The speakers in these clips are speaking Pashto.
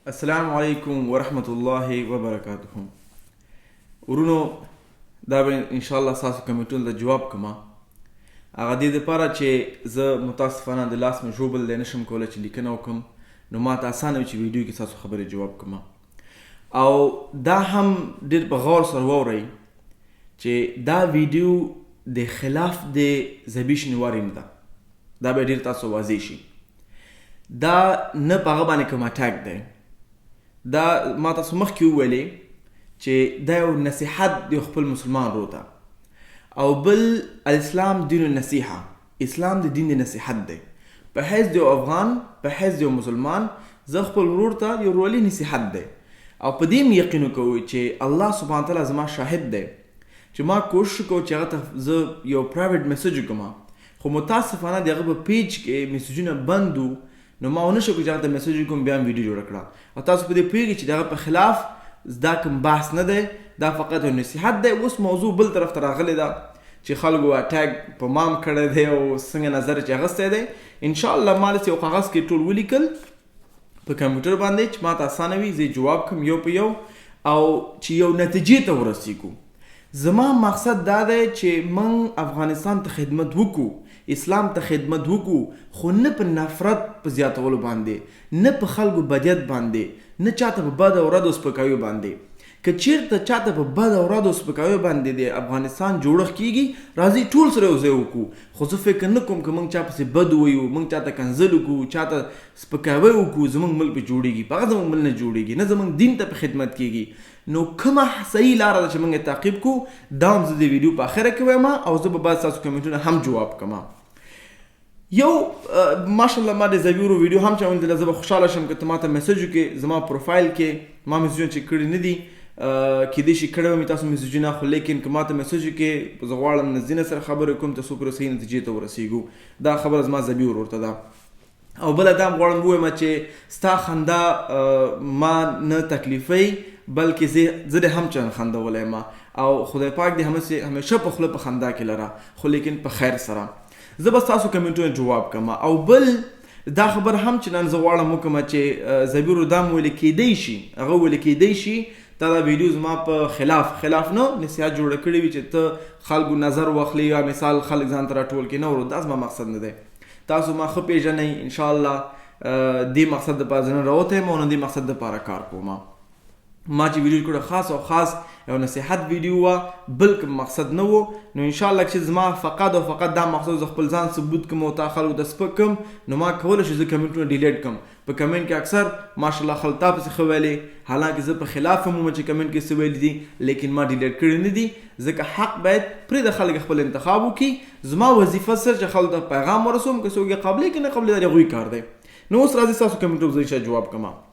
السلام علیکم ورحمت الله وبرکاته ورونو، دا به ان شاء الله تاسو کمنټونو ته جواب کوم. هغه دې لپاره چې زه متاسفانه د لاس مې ژوبل دی، نشم کولی چې لیکنه وکړم، نو ما ته اسانه وي چې ویډیو کې تاسو خبرې جواب کوم. او دا هم ډېر په غور سره واورئ چې دا ویډیو د خلاف د ذبیح شینواري نه ده، دا به ډېر تاسو واضح شي. دا نه په هغه باندې کوم اټاک دی. دا ما تاسو مخکې وویلې چې دا یو نصیحت دی خپل مسلمان ورور ته. او بل الاسلام دین النصیحه، اسلام د دین د نصیحت دی. په حیث د یو افغان، په حیث د یو مسلمان، زه خپل ورور ته یو ورورولي نصیحت دی. او په دې مې یقین وکوئ چې الله سبحانه وتعالی زما شاهد دی چې ما کوشش وکړو چې هغه ته زه یو پرایویټ میسج وکړم، خو متاسفانه د هغه په پیج کې میسجونه بند وو، نو ما ونه شو کړای چې هغه ته میسج وکړم. بیا مې ویډیو جوړه کړه او تاسو په دې پوهېږئ چې د هغه په خلاف دا کوم بحث نه دی، دا فقط یو نصیحت دی. اوس موضوع بل طرف ته راغلې ده چې خلکو اټاک په مام کړی دی او څنګه نظر چې اخیستی دی. انشاءالله ما داسې یو کاغذ کې ټول ولیکل په کمپیوټر باندې چې ما ته اسانه وي، زه جواب کړم یو په یو او چې یو نتیجې ته ورسیږو. زما مقصد دا دی چې موږ افغانستان ته خدمت وکړو، اسلام ته خدمت وکړو، خو نه په نفرت په زیاتولو باندې، نه په خلکو بدیت باندې، نه چاته په بد او رد او سپکاوي باندې. که چیرته چاته په بد او رد او سپکاوي باندې د افغانستان جوړښت کیږي، راځئ ټول سره یو ځای وکړو. خو زه فکر نه کوم که موږ چا پسې بد ووایو، موږ چاته کنځل وکړو، چاته سپکاوی وکړو، زموږ ملک په جوړیږي. په هغه زموږ ملک نه جوړیږي، نه زموږ دین ته په خدمت کیږي. نو کومه صحیح لاره ده چې موږ یې تعقیب کړو، دا هم زه د ویډیو په اخره کې وایم او زه به بعد ستاسو کمنټونه هم جواب کړم. یو ماشاءالله ما د زبیرو ویډیو هم چې ولیدله، زه به خوشحاله شم که ته ما ته میسج وکړې. زما پروفایل کې ما میسجونه چې کړي نه دي، کېدای شي کړی به مې تاسو میسجونه، خو لیکن که ما ته میسج وکړې، زه غواړم نزدې نه سره خبرې وکړم تر څو پورې صحیح نتیجې ته ورسېږو. دا خبره زما ذبیح ورور ته ده. او بله دا هم غواړم ووایم چې ستا خندا ما نه تکلیفوي، بلکې زه دې هم چنه خندولی یم او خدای پاک دې همیشه په خوله په خندا کې لره، خو لیکن په خیر سره. زه به ستاسو کمنټونه جواب کړم. او بل دا خبر هم چې نن زه غواړم وکړم چې زبیرو دا هم ویل کېدی شي، هغه ویل کېدی شي تا دا ویډیو زما په خلاف نه نصیحت جوړه کړې وي چې ته خلکو نظر واخلې یا مثال خلک ځان ته راټول کړې. نه ورو، دا زما مقصد نه دی. تاسو ما ښه پېژنئ، انشاءالله دې مقصد دپاره زه نه راوتی یم او نه دې مقصد دپاره کار کوم. ما چې ویډیو کړه خاص او خاص یو نصیحت ویډیو وه، بل کوم مقصد نه و. نو انشاءالله چې زما فقط او فقط دا مقصد زه خپل ځان ثبوت کړم او تا خلکو ته سپک کړم، نو ما کولی شو زه کمنټونه ډیلیټ کړم. په کمنټ کې اکثر ماشاءالله خلک تا پسې ښه ویلې، حالانکه زه په خلاف هم وم چې کمنټ کې څه ویلي دي، لیکن ما ډیلیټ کړي نه دي، ځکه حق باید پرېږده خلک خپل انتخاب وکړي. زما وظیفه سر چې خلکو ته پیغام ورسوم، که څوک یې قبلوي که نه قبلوي دا د هغوی کار دی. نو اوس راځي ستاسو کمنټونو زه انشاءالله جواب کړم.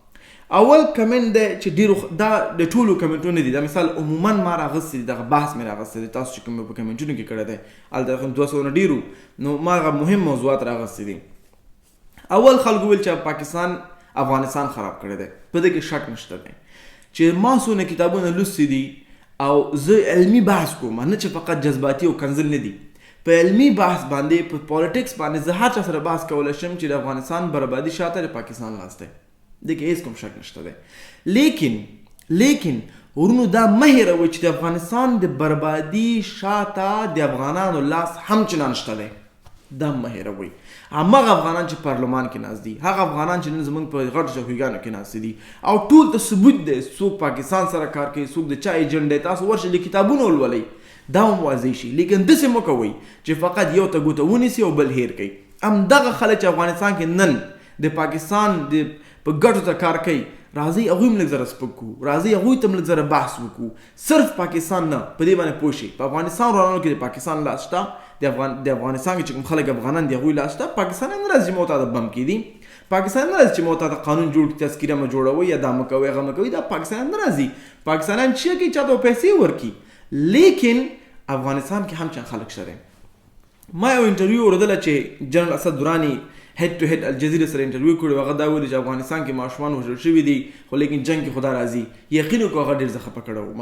اول کمنټ دی چې ډېرو دا د ټولو کمنټونه دي، دا مثال عموما ما راغستي دي، دغه بحث مې راغستی دی، تاسو چې کوم په کمنټونو کې کړی دی هلته رقم 200 نه ډېر وو، نو ما هغه مهم موضوعات راغستي دي. اول خلکو ویل چې پاکستان افغانستان خراب کړی دی، په دې کې شک نشته دی چې ما څونه کتابونه لوستي دي او زه علمي بحث کوم، نه چې فقط جذباتي او کنځل نه دي. په علمي بحث باندې، په پالیټکس باندې زه هر چا سره بحث کولی شم چې د افغانستان بربادي شاته د پاکستان لاس دی، دې کې هېڅ کوم شک نشته دی. لیکن ورونو دا مه هېروئ چې د افغانستان د بربادي شاته د افغانانو لاس هم چنان شته دی، دا مه هېروئ. هماغه افغانان چې پارلمان کې ناست دي، هغه افغانان چې نن زموږ په غټو چوکیګانو کې ناست دي، او ټول ته ثبوت دی، څوک پاکستان سره کار کوي، څوک د چا ایجنټ دی، تاسو ورشئ له کتابونو ولولئ، دا هم واضح شي. لیکن داسې مه کوئ چې فقط یو ته ګوته ونیسي او بل هېر کړئ. همدغه خلک چې افغانستان کې نن د پاکستان د په ګټو ته کار کوي، راځئ هغوی هم لږ ذره سپک کړو، راځئ هغوی ته هم لږ ذره بحث وکړو. صرف پاکستان نه، په دې باندې پوه شئ، په افغانستان ورانو کې د پاکستان لاس شته، د افغانستان کې چې کوم خلک افغانان دي هغوی لاس شته. پاکستان نه راځي چې ما ته د بم کې دي، پاکستان نه راځي چې ما ته د قانون جوړ کړي، تذکره مه جوړوئ یا دا مه کوئ هغه مه کوئ، دا پاکستان نه راځي. پاکستانیان چې کوي چاته به پیسې ورکړي، لیکن افغانستان کې هم چا خلک شته دی. ما یو انټرویو اورېدله چې جنرال اسد دراني هډ ټو هډ الجزیره سره انټرویو کړې وه، هغه دا ویلي چې افغانستان کې ماشومان وژل شوي دي، خو لیکن جنګ کې خدا راځي. یقین وکړه هغه ډېر زه خفه کړی وم.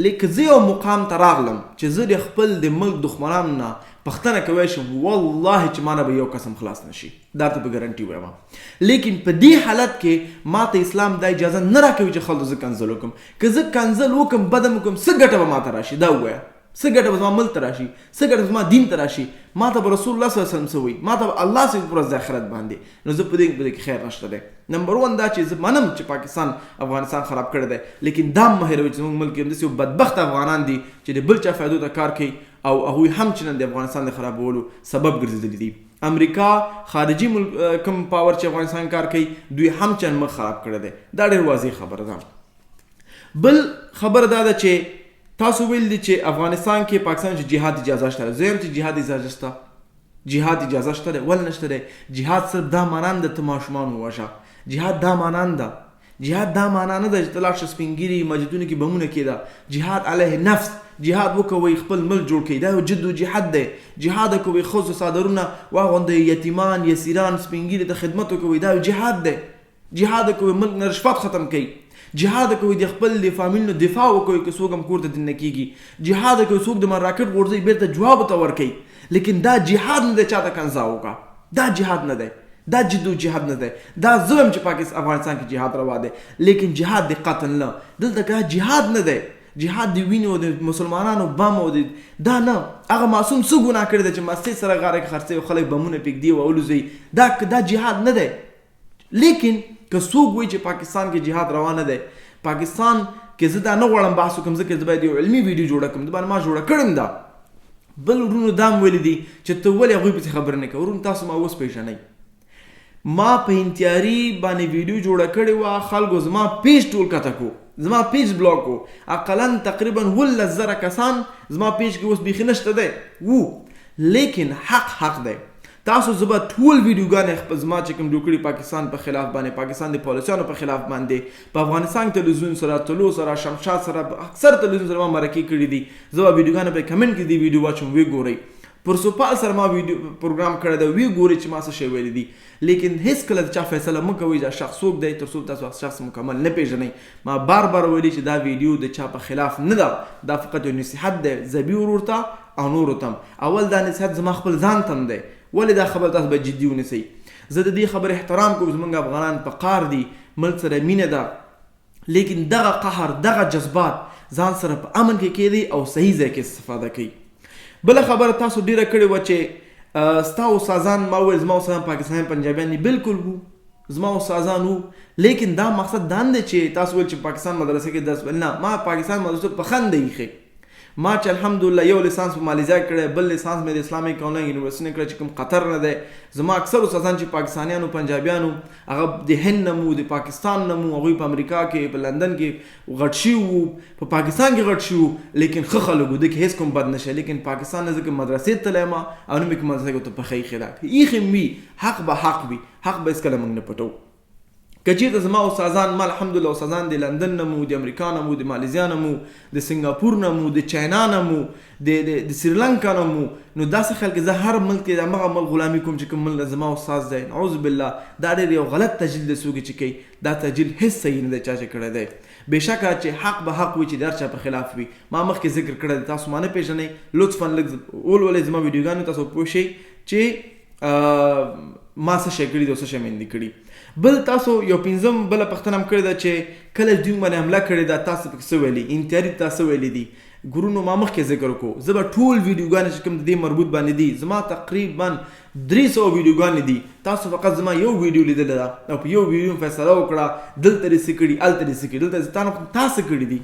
لیکن زه یو مقام ته راغلم چې زه د خپل د ملک دښمنانو نه پښتنه کوی شم، والله چې مانه به یو قسم خلاص نشي، دا ته په ګارانټي وایم. لیکن په دې حالت کې ماته اسلام دا اجازه نه راکوي چې خلکو زه کنزل وکم. که زه کنزل وکم، بدم وکم، څه ګټه به ماته راشي؟ دا ووایه، څه ګټه به زما ملک ته راشي؟ څه ګټه به زما دین ته راشي؟ ماته به رسول الله صلی الله علیه وسلم څه وایي؟ ماته به الله څه وایي په ورځ د آخرت باندې؟ نو زه په دې کې خیر نشته دی. نمبر 1 دا چې زه منم چې پاکستان افغانستان خراب کړی دی، لیکن دا مه هېروئ چې زموږ ملک کې همداسې یو بدبخت افغانان دي چې د بل چا فایدو ته کار کوي او هغوی هم چې نن د افغانستان د خرابولو سبب ګرځېدلي دي. امریکا خارجي ملک کوم پاور چې افغانستان کار کوي، دوی هم چې مخ خراب کړی دی. دا ډېر واضح خبره ده. بل خبره دا ده چې تاسو ویل دي چې افغانستان کې پاکستان چې جهاد اجازه شته. زه یم چې جهاد اجازه شته، جهاد اجازه شته دی، ولې نشته دی؟ جهاد صرف دا معنا نه ده ته ماشومان ووژه، جهاد دا معنا نه ده. جهاد دا معنا نه ده چې ته لاړ شه سپین ږیري مسجدونو کې بمونه کېده. جهاد علیه نفس، جهاد وکوئ، خپل ملک جوړ کړئ، دا یو جد و جهاد دی. جهاد کوئ، ښځو څادرونه واغوندئ، یتیمان یسیران سپین ږیري ته خدمت وکوئ، دا یو جهاد دی. جهاد کوئ، ملک نه رشوت ختم کړئ. جهاد کوئ، د خپل د فامیل نه دفاع وکوئ که څوک هم کور ته دننه کېږي. جهاد کوئ، څوک د من راکټ غورځوي بېرته جواب ورته ورکوي. لیکن دا جهاد نه دی چاته کنځا وکړه، دا جهاد نه دی، دا جد و جهاد نه دی. دا زه وایم چې پاکستان افغانستان کې جهاد روا دی، لیکن جهاد د قتل نه. دلته که جهاد نه دی، جهاد د وینې او د مسلمانانو بم او د دا نه. هغه معصوم څه ګناه کړې ده چې مستې سره غاړه کې خرڅوي او خلک بمونه پرېږدي او الوزوي؟ دا جهاد نه دی. لیکن که څوک وایي چې پاکستان کې جهاد روا نه دی، پاکستان کې زه دا نه غواړم بحث وکړم، ځکه زه باید یو علمي ویډیو جوړه کړم، د باندې ما جوړه کړې ده. بل ورونو دا هم ویلي دي چې ته ولې هغوی پسې خبرې نه کوې؟ ورونو تاسو ما اوس پېژنئ، ما په انتیاري باندې ویډیو جوړه کړې وه، خلکو زما پیج ټول کته کو، زما پیج بلاک کو، اقلا تقریبا 17,000 کسان زما پیج کې اوس بیخي نشته دی وو. لیکن حق حق دی. تاسو زه به ټول ویډیوګانې خپل زما چې کوم جوړ کړي پاکستان په خلاف باندې، پاکستان د پالیسیانو په خلاف باندې، په افغانستان تلویزیون سره، طلوع سره، شمشاد سره، اکثر تلویزیون سره ما مرکې کړې دي. زه به ویډیوګانې په کمنټ کې دې ویډیو واچوم، ویې ګورئ. پرسوپال سره ما ویډیو پروګرام کړی دی، ویې ګورئ چې ما څه شی ویلي دي. لیکن هیڅ کله د چا فیصله مه کوئ دا شخص څوک دی، تر څو تاسو هغه شخص مکمل نه پېژنئ. ما بار بار ویلي چې دا ویډیو د چا په خلاف نه ده، دا فقط یو نصیحت دی ذبیح ورور ته او نورو ته هم. اول دا نصیحت زما خپل ځان ته هم دی. ولې دا خبره تاسو باید جدي ونیسئ؟ زه د دې خبرې احترام کوم، زمونږ افغانان په قار دي، ملک سره مینه ده، لیکن دغه قهر دغه جذبات ځان سره په امن کې کېدی او صحیح ځای کې استفاده کوي. بله خبره تاسو ډېره کړې وه چې ستا استادان، ما وویل زما استادان پاکستانیان پنجابیان دي، بالکل وو زما استادان وو، لیکن دا مقصد دا نه دی چې تاسو ویل چې پاکستان مدرسه کې درس ویل. نه، ما پاکستان مدرسه په خنده ایښی. ما چې الحمدلله یو لیسانس په مالیزیا کې کړی، بل لیسانس مې د اسلامیک آنلاین یونیورسټي نه کړی چې کوم قطر نه دی. زما اکثر استادان چې پاکستانیانو پنجابیانو، هغه د هند نه مو، د پاکستان نه مو، هغوی په امریکا کې په لندن کې غټ شوي وو، په پاکستان کې غټ شوي وو، لیکن ښه خلک وو، ده کې هېڅ کوم بد نه شی. لیکن پاکستان نه زه کوم مدرسې ته تللی یم او نه مې کوم مدرسه کې ورته پښه ایښې ده. که ایښې هم وي، حق به حق وي، حق به هېڅکله موږ نه پټوو. که چېرته زما استادان، ما الحمدلله استادان د لندن نه مو، د امریکا نه مو، د مالیزیا نه مو، د سنګاپور نه مو، د چاینا نه مو، د سریلانکا نه مو، نو داسې خیال کې زه هر ملک کې د همغه ملک غلامي کوم چې کوم ملک زما استاد دی. نعوذ بالله، دا ډېر یو غلط تجلیل دی څوک چې کوي. دا تجلیل هېڅ صحیح نه دی چا چې کړی دی. بېشکه چې حق به حق وي چې د هر چا په خلاف وي. ما مخکې ذکر کړی دی، تاسو ما نه پېژنئ، لطفاً لږ ولولئ زما ویډیوګانې، تاسو پوه شئ چې ما څه شی کړي دي او څه شی مې نه دي کړي. بل تاسو یو پنځم بله پوښتنه هم کړې ده چې کله دوی باندې حمله کړې ده تاسو پکې څه ویلي، انتیاري تاسو ویلي دي. ګورونو ما مخکې ذکر وکړو، زه به ټول ویډیوګانې چې کوم د دې مربوط باندې دي، زما تقریبا 300 ویډیوګانې دي، تاسو فقط زما یو ویډیو لیدلې ده او په یو ویډیو مې فیصله وکړه، دلته دې څه کړي، هلته دې څه کړي، دلته تا څه کړي دي،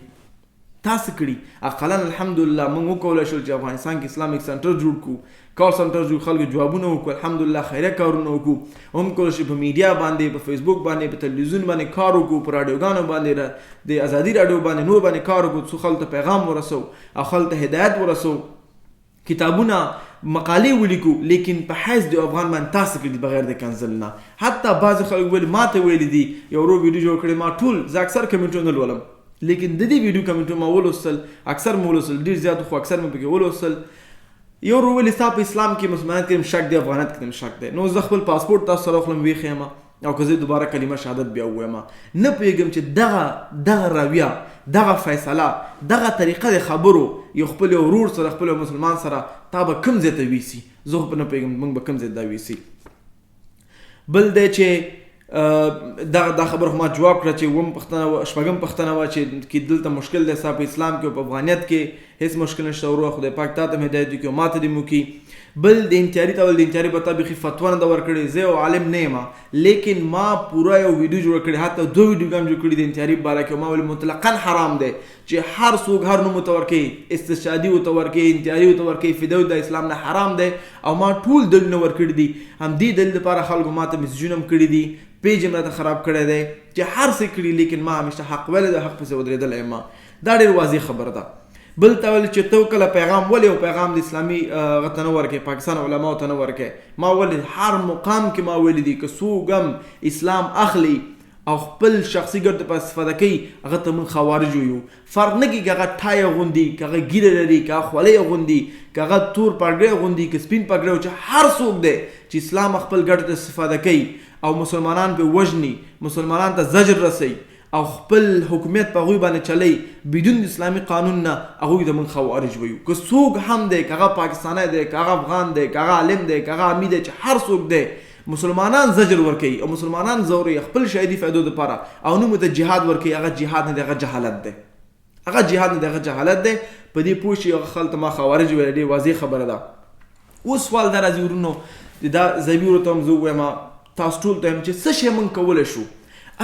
تا څه کړي. اقلا الحمدلله موږ وکولای شول چې افغانستان کې اسلامیک سنټر جوړ کړو، کال سنټر جوړ، خلکو جوابونه وکړو، الحمدلله خیریه کارونه وکړو، هم کولای شو په میډیا باندې، په فیسبوک باندې، په تلویزیون باندې کار وکړو، په راډیوګانو باندې، د ازادي راډیو باندې، نور باندې کار وکړو، څو خلکو ته پیغام ورسو او خلکو ته هدایت ورسو، کتابونه مقالې ولیکو. لیکن په حیث د افغان باندې تاسو کړي بغیر د کنزل نه. حتی بعضې خلک ویل ما ته ویلي دي، یو ورور ویډیو جوړ کړی، ما ټول زه اکثر کمنټونه لولم، لیکن د دې ویډیو کمنټونه ما ولوستل، اکثر مې ولوستل، ډېر زیات خو اکثر مې پکې ولوستل. یو ورور ویلي ستا په اسلام کې مسلمانیت کې هم شک دی، افغانیت کې هم شک دی. نو زه خپل پاسپورټ تاسو سره واخلم ویې ښیم. او که زه دوباره کلمه شهادت بیا ووایم. نه پوهېږم چې دغه دغه رویه، دغه فیصله، دغه طریقه د خبرو یو خپل یو ورور سره، خپل یو مسلمان سره تا به کوم ځای ته ویسي؟ زه خو نه پوهېږم موږ به کوم ځای ته دا ویسي. بل دی چې دغه دا خبره خو ما جواب کړه چې اووم پوښتنه وه، شپږم پوښتنه وه چې کې دلته مشکل دی ستا په اسلام کې او په افغانیت کې. هیڅ مشکل نشته وروره، خدای پاک تا ته هم هدایت وکړي او ما ته دې وکړي. بل د انتیاري ته ول، د انتیاري به تا بیخي فتوا نه ده ورکړې. زه یو عالم نه یم، لیکن ما پوره یو ویډیو جوړه کړې، حتی دوه ویډیوګان جوړ کړي د انتیاري په باره کې. ما ویل مطلقا حرام دی چې هر څوک هر نوم ورته ورکوي، استشهادي ورته ورکوي، انتیاري ورته ورکوي، فدایي، د اسلام نه حرام دی او ما ټول دلیلونه ورکړي دي. همدې دلیل لپاره خلکو ما ته مسجونه هم کړي دي، پیج هم راته خراب کړی دی، چې هر څه کړي، لیکن ما همیشه حق ویلی دی، حق پسې ودرېدلی یم. دا ډېر واضح خبره ده. بل ته ویل چې ته کله پیغام ولې یو پیغام د اسلامي هغه ته نه ورکې، پاکستان علماو ته نه ورکې؟ ما ولې هر مقام کې ما ویلي دي، که څوک هم اسلام اخلي او خپل شخصي ګټو لپاره استفاده کوي، هغه ته موږ خوارج یو. فرق نه کوي که هغه ټای اغوندي، که هغه ږیره لري، که هغه خولۍ اغوندي، که هغه تور پګړی اغوندي، که سپین پګړی، چې هر څوک دی چې اسلام خپل ګټو ته استفاده کوي او مسلمانان پرې وژني، مسلمانان ته زجر رسوي او خپل حکومت په هغوی باندې چلوي بدون د اسلامي قانون نه، هغوی ته موږ خوارج وایو. که څوک هم دی، که هغه پاکستانی دی، که هغه افغان دی، که هغه عالم دی، که هغه عامي دی، چې هر څوک دی مسلمانان زجر ورکوي او مسلمانان ځوروي خپل شهیدي فایدو لپاره او نوم ته جهاد ورکوي، هغه جهاد نه دی، هغه جهالت دی. هغه جهاد نه دی، هغه جهالت دی. په دې پوه شي، هغه خلک ته ما خوارج ویل، ډېر واضح خبره ده. اوس سوال دا راځي ورونو، دا ذبیح ورته هم زه ووایم، تاسو ټول ته هم، چې څه شی موږ کولی شو؟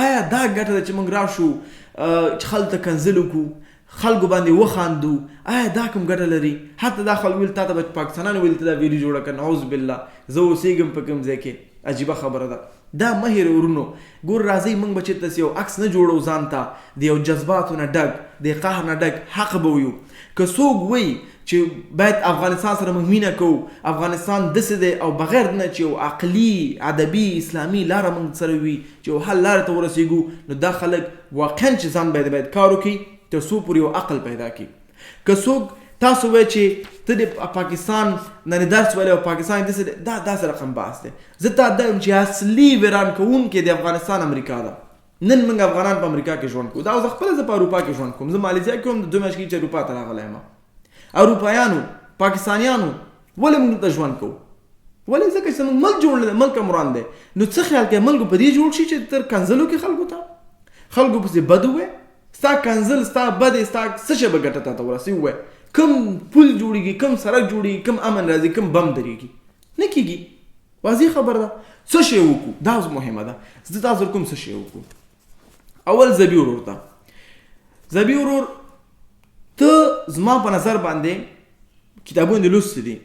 آیا دا ګټه ده چې موږ راشو چې خلکو ته کنځل وکړو، خلکو باندې وخاندو؟ آیا دا کوم ګټه لري؟ حتی دا خلک ویل تا ته به پاکستانانو ویل ته دا ویډیو جوړه کړه. نعوذ بالله، زه اوسېږم په کوم ځای کې؟ عجیبه خبره ده. دا مه هېروئ ورونو. ګور راځئ، موږ به چېرته یو عکس نه جوړو ځان ته د یو جذباتو نه ډک، د قهر نه ډک، حق به ویو. که څوک وایي چې باید افغانستان سره موږ مینه کوو، افغانستان داسې دی، او بغیر نه چې یو عقلي، ادبي، اسلامي لاره موږ سره وي چې یو حل لارې ته ورسېږو، نو دا خلک واقعا چې ځان باید کار وکړي تر څو پورې یو عقل پیدا کړي. که څوک تاسو وایي چې ته د پاکستان نه درس ویلی او پاکستان داسې دی، دا داسې رقم بحث دی. زه تا دا یم چې اصلي ویران کوونکی د افغانستان امریکا ده. نن موږ افغانان په امریکا کې ژوند کوو، دا زه خپله زه په اروپا کې ژوند کوم، زه مالیزیا کې وم، د 2 میاشتې کېږي چې اروپا ته راغلی یم. اروپایانو، پاکستانیانو ولې موږ دلته ژوند کوو؟ ولې؟ ځکه چې زموږ ملک جوړ نه دی، ملک هم وران دی. نو څه خیال کوې ملک په دې جوړ شي چې تر کنځلو کې خلکو ته، خلکو پسې بد ووایې؟ ستا کنځل، ستا بدې، ستا څه شی به ګټه تا ته ورسوي؟ ووایه کوم پل جوړیږي، کوم سړک جوړیږي، کوم امن راځي، کوم بم درېږي؟ نه کېږي. واضح خبره ده. څه شی وکړو دا اوس مهمه ده. زه تاسو کوم څه شی وکړو. اول ذبیح ورور ته، ذبیح ورور ته زما په نظر باندې کتابونه دې لوستي دي،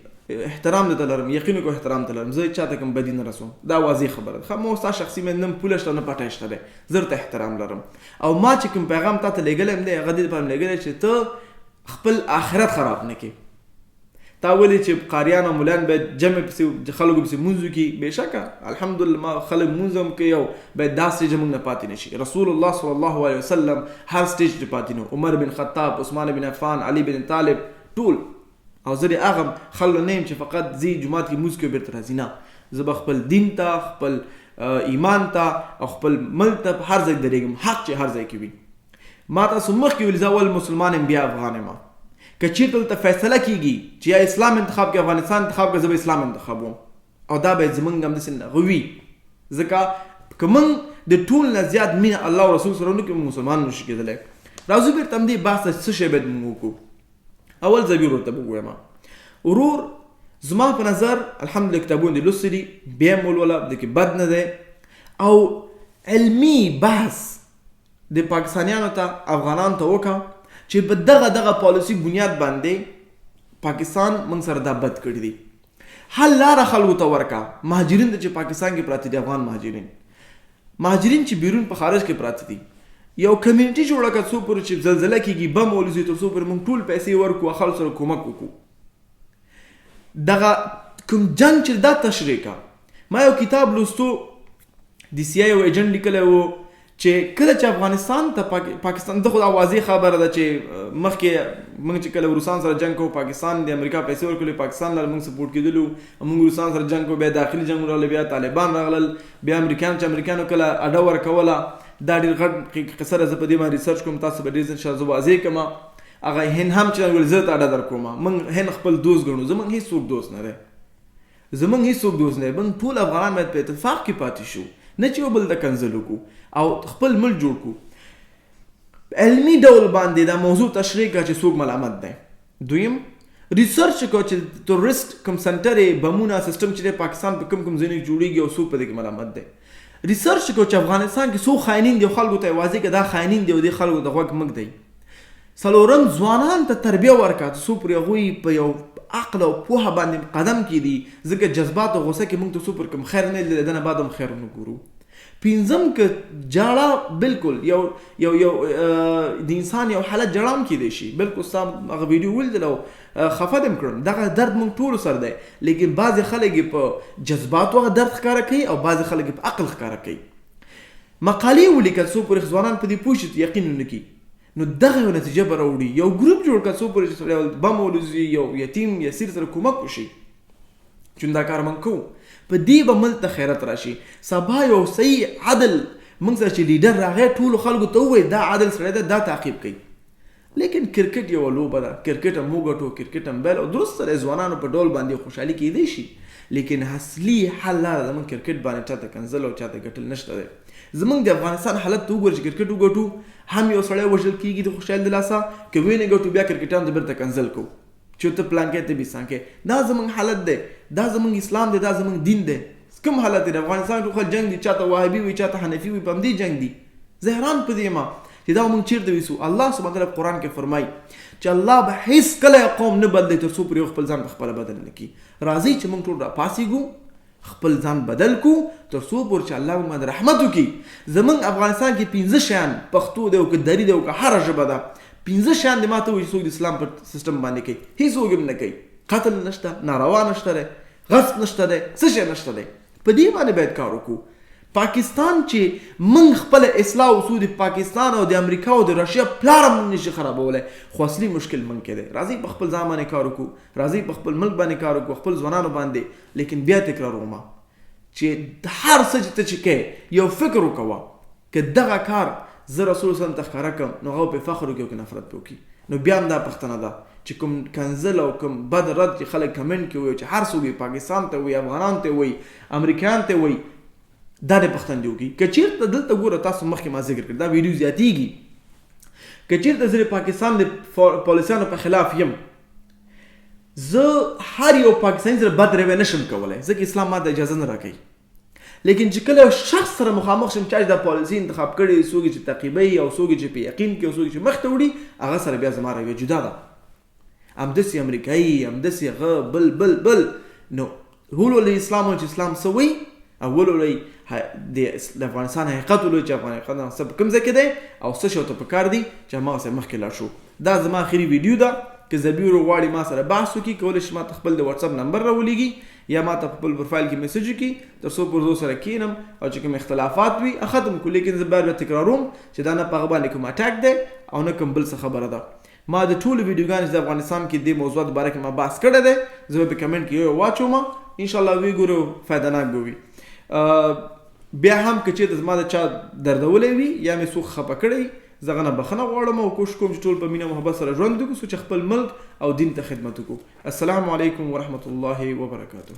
احترام درته لرم، یقین وکړه احترام ته لرم، زه چاته کوم بدي نه رسوم، دا واضح خبره ده. ښه مو ستا شخصي مې نه پوله شته نه پټی شته دی، زه درته احترام لرم او ما چې کوم پیغام تا ته لېږلی هم دی، هغه دې لپاره لېږلی چې ته خپل آخرت خراب نه کړې. تا ولې چې قاریان او مولان باید جمع پسې خلکو پسې مونځ وکړي، بېشکه الحمدلله ما خلک مونځ هم کوي او باید دا سټیج موږ نه پاتې نه شي. رسول الله صلی الله علیه وسلم هر سټیج ته پاتې نه، عمر بن خطاب، عثمان بن عفان، علي بن طالب، ټول. او زه د هغه خلکو نه یم چې فقط ځي جومات کې مونځ کوي بېرته راځي، نه، زه به خپل دین ته، خپل ایمان ته او خپل ملک ته په هر ځای کې درېږم، حق چې هر ځای کې وي. ما تاسو مخکې ویل زه اول مسلمان یم بیا افغان یم. که چیرته دلته فیصله کیږي چې یا اسلام انتخاب کې افغانستان انتخاب کې، زه به اسلام انتخابوم او دا باید زمونږ همداسې وي، ځکه که موږ د ټول نه زیات مینه الله او رسول سره ونه کړو، موږ مسلمان نشو کېدلی. راځو بېرته همدې بحث ته، څه شی باید موږ وکړو. اول ذبیح ورور ته ووایم، ورور زما په نظر الحمدلله کتابونه دې لوستي دي، بیا هم ولوله، دې کې بد نه دی. او علمي بحث د پاکستانیانو ته، افغانانو ته وکړه چې په دغه دغه پالیسي بنیاد باندې پاکستان موږ سره دا بد کړي دي. حل لاره خلکو ته ورکا، مهاجرین ته چې پاکستان کې پراته دي، افغان مهاجرین، مهاجرین چې بیرون په خارج کې پراته دي، یو کمیونټي جوړه کړه څو پورې چې زلزله کېږي، بم ولوزي، تر څو پورې موږ ټول پیسې ورکړو، خلکو سره کومک وکړو. دغه کوم جنګ چې دا تشریح کا، ما یو کتاب لوستو، د سی آی یو ایجنټ لیکلی و چې کله چې افغانستان ته پاکستان د خو دا واضح خبره ده چې مخکې موږ چې کله روسان سره جنګ کوو، پاکستان د امریکا پیسې ورکولې، پاکستان لره موږ سپورټ کېدلو، موږ روسان سره جنګ کوو، بیا داخلي جنګ راغله، بیا طالبان راغلل، بیا امریکایان چې امریکایانو کله اډه ورکوله. دا ډېر غټ قصه ده، زه په دې باندې ریسرچ کوم، تاسو به ډېر ان شاء الله زه واضح کړم. هغه هند هم چې ویل زه ته اډه در کوم، موږ هند خپل دوست ګڼو، زموږ هیڅوک دوست نه دی، زموږ هیڅوک دوست نه دی. موږ ټول افغانان باید په اتفاق کې پاتې شو، نه چې یو بل ته کنځل وکړو او خپل ملک جوړ کړو. علمي ډول باندې دا موضوع تشریح کړه چې څوک ملامت دی. دویم ریسرچ وکړه چې تروریست کوم سنټر بمونه سیستم چې دی پاکستان په کوم کوم ځایونو کې جوړیږي او څوک په دې کې ملامت دی. ریسرچ وکړه چې افغانستان کې څو خاینین دي او خلکو ته یې واضح کړه دا خاینین دي او دې خلکو ته غوږ مه ږدئ. څلورم ځوانان ته تربیه ورکړه تر څو پورې هغوی په یو عقل او پوهه باندې قدم کیدي، ځکه جذبات او غوسه کې موږ تر څو پورې کوم خیر نه لیدلی، دنه بعد هم خیر ونه ګورو. پنځم که جاړه بالکل یو یو یو د انسان یو حالت جړه هم کیدای شي، بالکل ستا هغه ویډیو ولیدل او خفه دم کړم، دغه درد موږ ټولو سره دی، لیکن بعضې خلک یې په جذباتو هغه درد ښکاره کوي او بعضې خلک یې په عقل ښکاره کوي. مقالې ولیکه څو پورې ځوانان په دې پوه شي چې یقین ونه کړي، نو دغه یو نتیجه به راوړي. یو ګروپ جوړ کړه څو پورې چې سړی بم ولوزي، یو یتیم یسیر سره کومک وشي، چون دا کار موږ کوو، په دې به ملک ته خیرت راشي. سبا یو صحیح عدل موږ سره چې لیډر راغی ټولو خلکو ته ووایي دا عدل سړی دی، دا تعقیب کوي. لیکن کرکټ یوه لوبه ده، کرکټ هم وګټو کرکټ هم بایلو، او درست سره ځوانانو په ډول باندې خوشحالي کیدای شي، لیکن اصلي حل لاره زموږ کرکټ باندې چاته کنځل او چاته ګټل نشته دی. زموږ د افغانستان حالت ته وګوره چې کرکټ وګټو هم یو سړی وژل کیږي د خوشحالي د لاسه، که وینې ګټو بیا کرکټان ته بیرته کنځل کوو چې ته پلانکی ته بیسانکی. دا زموږ حالت دی، دا زموږ اسلام دی، دا زموږ دین دی. کوم حالت دی؟ د افغانستان ټول خلک جنګ دي، چاته وهابي وي، چاته حنفي وي، په همدې جنګ دي. زه حیران په دې یم چې دا موږ چیرته ویسو. الله سبحانه وتعالی په قرآن کې فرمایي چې الله به هیڅ کله یو قوم نه بدلوي تر څو پورې یو خپل ځان په خپله بدل نه کړي. راځئ چې موږ ټول راپاڅېږو، خپل ځان بدل کو، تر څو پورې چې الله موږ باندې رحمت وکړي. زموږ افغانستان کې 5 شیان، پښتو دی او که دری دی او که هره ژبه ده، 5 شیان دی ماته ووایي چې څوک د اسلام په سیستم باندې کوي، هیڅوک هم نه کوي. قتل نشته، ناروا نشته دی، غصب نشته دی، څه شی نشته دی. په دې باندې باید کار وکړو. پاکستان چې موږ خپله اصلاح وسو، د پاکستان او د امریکا او د رشیا پلار هم موږ نشي خرابولی، خو اصلي مشکل موږ کې دی. راځئ په خپل ځان باندې کار وکړو، راځئ په خپل ملک باندې کار وکړو، خپل ځوانانو باندې. لیکن بیا تکراروم چې هر څه چې ته چې کوې یو فکر وکوه، که دغه کار زه رسول الله ته ښکاره کړم نو هغه په فخر وکړي او که نفرت پرې وکړي. نو بیا هم دا پوښتنه ده چې کوم کنځل او کوم بد رد چې خلک کمنټ کې وایي، چې هر څوک وي، پاکستان ته وایي، افغانان ته وایي، امریکایان ته وایي، دا د پښتن دی وکړي. که چېرته دلته ګوره تاسو مخکې ما ذکر کړ، دا ویډیو زیاتېږي، که چېرته زه د پاکستان د پالیسیانو په خلاف یم، زه هر یو پاکستاني سره بد رویه نشم کولی، ځکه اسلام ما ته اجازه نه راکوي. لیکن چې کله یو شخص سره مخامخ شم چا چې دا پالیسي انتخاب کړې، څوک چې تعقیبوي او څوک چې په یقین کې او څوک چې مخته وړي، هغه سره بیا زما رویه جدا ده. همداسې امریکایي، همداسې هغه بل بل بل. نو ولولئ اسلام چې اسلام څه وایي، او ولولئ د افغانستان حقیقت، ولولئ چې افغانستان څه په کوم ځای کې دی او څه شی ورته پکار دي چې هماغسې مخکې لاړ شو. دا زما اخري ویډیو ده. که ذبیح ورور غواړي ما سره بحث وکړي، کولی شي ما ته خپل د واتساپ نمبر راولېږي یا ما ته په خپل پروفایل کې میسج وکړي، تر څو پر زه سره کینم او چې کوم اختلافات وي ختم کړو. لیکن زه بیا بیا تکراروم چې دا نه په هغه باندې کوم اټاک دی او نه کوم بل څه خبره ده. ما د ټولو ویډیوګانو چې د افغانستان کې دې موضوعات باره کې ما بحث کړی دی، زه به په کمنټ کې یو واچوم، انشاءالله ویې ګورو، فایده ناک به وي. بیا هم که چېرته زما د چا دردولی وي یا مې څوک خفه کړی، زه هغه نه بخښنه غواړم او کوښښ کوم چې ټول په مینه محبت سره ژوند وکړو، څو چې خپل ملک او دین ته خدمت وکړو. السلام علیکم ورحمت الله وبرکاته.